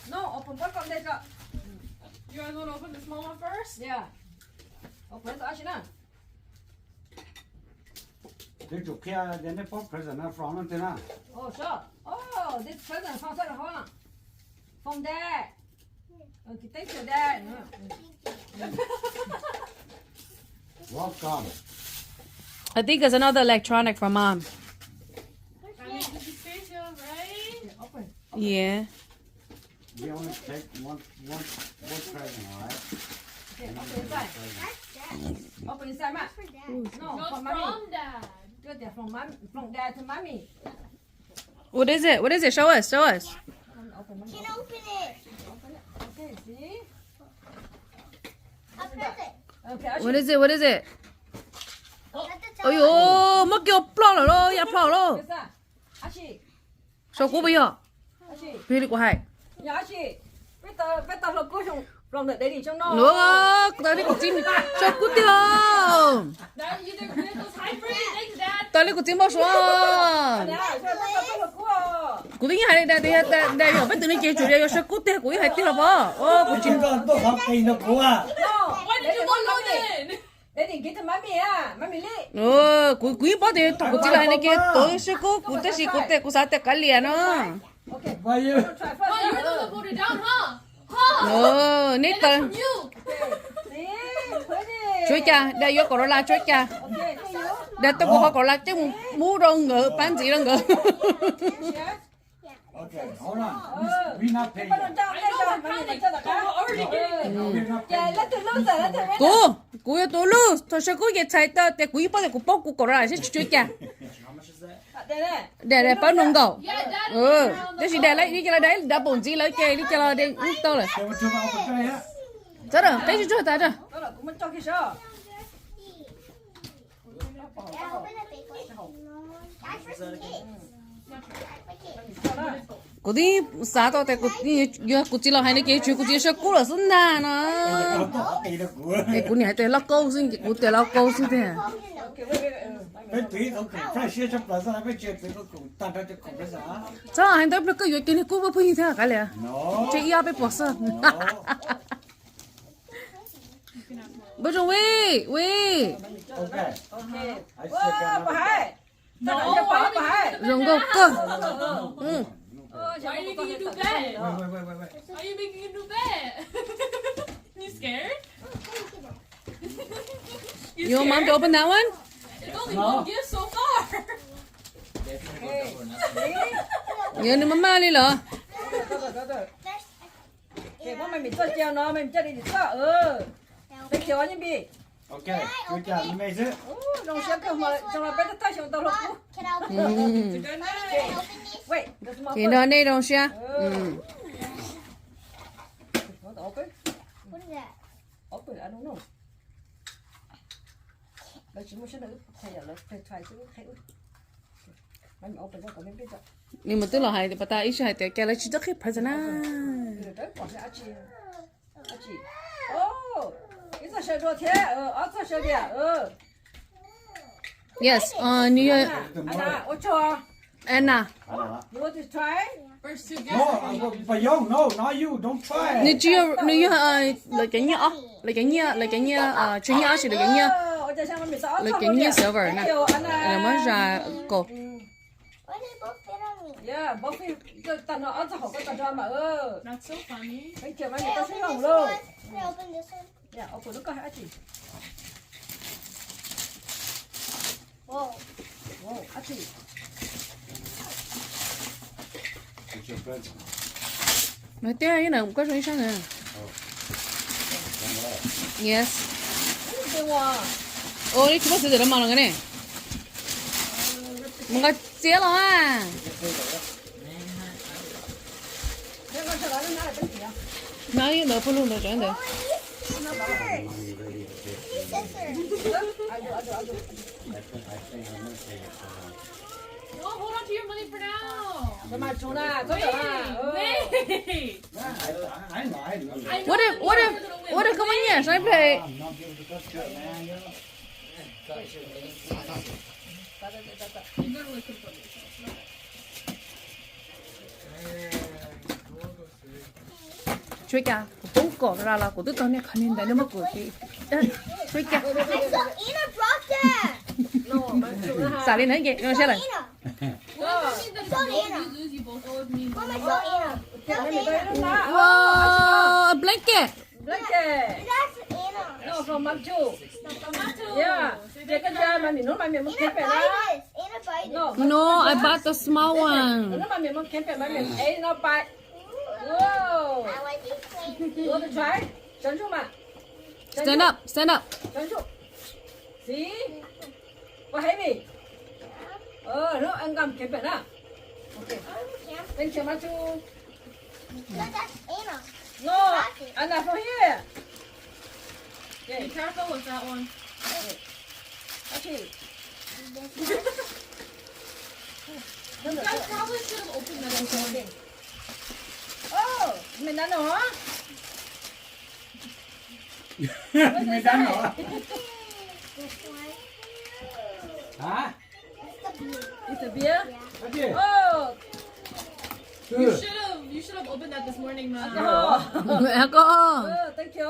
No, open both from there. You guys want to open the small one first? Yeah. Open it, Ashi, na. Twb tsum qhia tias nej pom present no from no twg na. Oh, sure. Oh, this present from, from there. Okay, thank you, Dad. Welcome. I think it's another electronic from Mom. I mean, this is special, right? Okay, open. Yeah. We only take one, one, one present, all right? Okay, open inside. Open inside, ma. No, no, from Mommy. From Dad. Good, yeah, from Mom, from Dad to Mommy. What is it? What is it? Show us. Show us. Can open it. Open it. Okay, see? I'll press it. Okay, Ashi. What is it? What is it? At the top. Oi yos, muab kiag ploj lawm lauj, ya ploj lawm. Yes, sir. Ashi. Sau kub puas yog? Ashi. Peb li kuv hais. Yog Ashi. Peb tau, peb tau hluas kub xyoo, los ntawm Daddy xyoo no. Ua, kuv tau li kuv txiv sau kub tiag. Tau li kuv txiv npau suav. Kuv twb yeej hais li tias, tias yog peb tus neeg ces tsum yuav sau kub tiag, kuv yeej hais tiag los pom. Ua, kuv tsis, Daddy, give to Mommy, ah, Mommy li. Kuv, kuv yeej paub tias thaum kuv txiv los hais no ces tuav sau kub, kuv tab sis kuv, kuv xav tias kav liam no. Okay. Why you? Oh, you don't want to put it down, huh? Huh? Neb tawv. That's from you. Tshuav cas, Dad yuav Corolla tshuav cas. Okay, thank you. Dad tuaj kuv qhov Corolla coj mus muab rau nkawd pab ntxiv rau nkawd. Okay, hold on. We, we not paying you. Kuv, kuv yuav tus lus, thaum sawv kuv ces txhais tau tias kuv yeej paub tias kuv paub kuv Corolla seb tshuav cas. Dad, Dad pab nus nkaum. Tab sis Dad lawv ib ce los Dad, Dad paum ntxiv lawv ces li cas los Dad yeej tau lawm. Txhob, peb tsuag tsuag tas tso. Kuv twb xav tau tias yog kuv txiv los hais no ces tshuav kuv txiv sau kub lawm xwb ntag no. Es kuv niam hais tias lauj kaub xwb ces kuv tias lauj kaub xwb tiag. Txhob hais ntawd, koj yuav kiag niag kub pheej yig thiab qab liam. Tseg ib ob peb puas xwb. Npawg Zoo Vij, Vij. Zoo nkauj kawg. Why are you making him do that? Why are you making him do that? You scared? You scared? You want Mom to open that one? It's only one gift so far. Yuav nws maj maj li los? Peb cov me me xwb. Zoo siab kawg hmo zoo no peb twb thawj xyoo tau hluas kub. Ces nrog nej zoo siab. Nws mus twb los hais tias pas tas ib sij hais tias cas lawv tsis txawj qhib present na. Yes, nws yog Anna. Nws tsis yog, nws yog lawv cov nyiaj, lawv cov nyiaj, lawv cov nyiaj, tshuav nyiaj ob tsis lawv cov nyiaj, lawv cov nyiaj silver na, lawv muab zas kaus. Mas tiag ib na koj zoo ib sab na. Yes. Ua li tsis muaj xwv tim lawv mas los ne. Mus nqa txiab los a. No ib ntawd pug lug ntawd tsev ntawd. What if, what if, what if koj muaj nyiaj saib play? Suav cas kuv poob kom ra los kuv twb tau niaj qhov niag ntawd nej muab kuv ti. Suav cas. Xam li ntawd ces zoo siab lawm. Wow, a blanket. Blanket. No, from Mom too. Yeah. Ces koj cia Mami, hnub Mami muab kheb pem na. No, I bought the small one. Hnub Mami muab kheb pem, Mami ej no pais. Wow. You want to try? Sawv ntsug mas. Stand up, stand up. Sawv ntsug. See? Quá heavy. Hnub Mom kheb pem na. Okay. Thank you, Mom too. No, Anna, from here. Be careful with that one. Okay. You guys probably should have opened that one. Oh, mày nắn nó hả? Mày nắn nó hả? Hả? It's a beer? Hả chị? Oh. You should have, you should have opened that this morning, Ma. Alcohol. Alcohol. Oh, thank you.